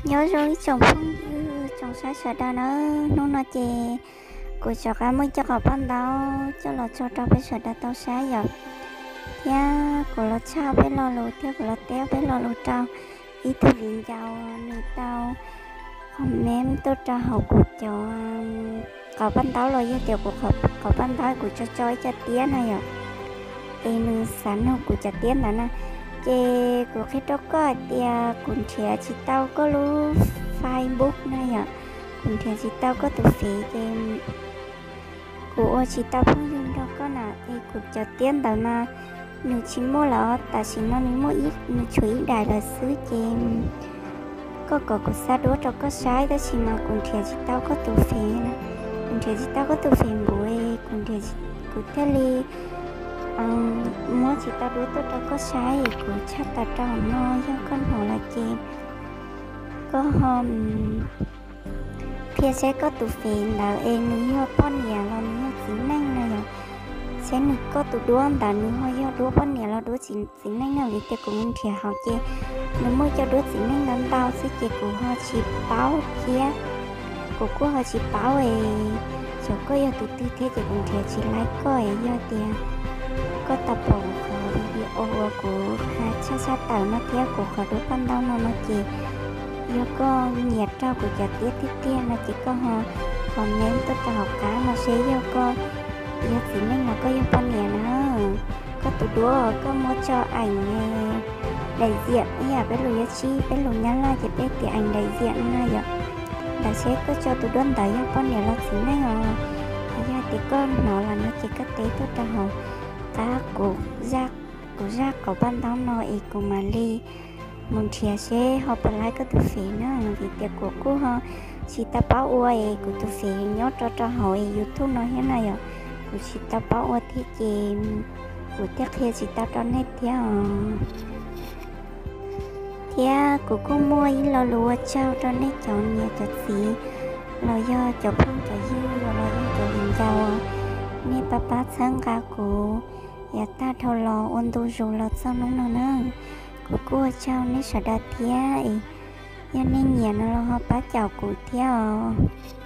Nyob zoo ib tsoom phooj ywg tsoom saib sawv daws na, hnub no ces kuv rov qab muaj cov qhov paj ntaub coj los tso rau peb sawv daws tau saib yom. Thiab kuv los tshaj peb lo lus thiab kuv los teb peb lo lus rau ib tug viv ncaus nws tau comment tuaj rau hauv kuv cov qhov paj ntaub los yog tias kuv qhov paj ntaub kuv tso tso ib co tiab no yom. Es nws xav nug kuv cov tiab ntawd na, ces kuv qhia rau koj hais tias kuv nrhiav tsis tau koj lub Facebook na yom, kuv nrhiav tsis tau koj tus fev ces kuv ua tsis tau phooj ywg nrog koj na. Es kuv cov tiab ntawd mas nws tsis muaj lawm, tam sim no nws muaj, nws tshuav ib daim lawm xwb ces koj kom kuv xa duab rau koj saib tab sis mas kuv nrhiav tsis tau koj tus fev na. Kuv nrhiav tsis tau koj tus fev npuv, kuv nrhiav, kuv thiaj li muab tsis tau duab tuaj rau koj saib. Kuv tshaj tawm rau hauv no, yog koj hnov lawm ces koj ho qhia seb koj tus fev ntawd es nws yog poj niam los nws yog txiv neej no yom. Seb nws, koj tus duab ntawd nws ho yog duab poj niam los duab txiv neej no, vim tias kuv mus nrhiav hauv ces nws muaj cov duab txiv neej ntau ntau xwb ces kuv ho tsis paub thiab. Kuv kuj ho tsis paub es, xyov koj yog tus twg thiab ces kuv nrhiav tsis laib koj es. Yog tias koj tau pom kuv qhov video uas kuv hais tshaj tshaj tawm no thiab kuv qhov duab paj ntaub no no ces yog koj nyiam raug kuv cov tiab tiag tiag no ces koj ho comment tuaj rau hauv qab no seb yog koj yog txiv neej los koj yog poj niam na. Koj tus duab koj muab tso ảnh đại diện, ib yam peb lus yuav tsib peb lus Nyab Laj ces peb tias ảnh đại diện no yom. Ntawd seb koj tso tus duab ntawd yog poj niam los txiv neej os. Yog tias koj hnov lawm no ces koj teb tuaj rau hauv qab kuv zaj qhov paj ntaub no es kuv mam li mus nrhiav seb ho puas laib koj tus fev na. Vim tias kuv kuj ho tsis tau paub ua es kuv tus fev nyob rau rau hauv YouTube no thiab na yom. Kuv tsis tau paub ua thiab ces kuv thiaj qhia tsis tau rau nej thiab os. Thiab kuv kuj muaj ib lo lus ua tsaug rau nej cov niam cov txiv los yog cov phooj cov ywg los yog cov viv ncaus, nej pab pab txhawb nqa kuv yav tag dhau los ua ntu zus los txog hnub no na. Kuv kuj ua tsaug nej sawv daws thiab es yog nej nyiam no los ho pab caum kuv thiab os.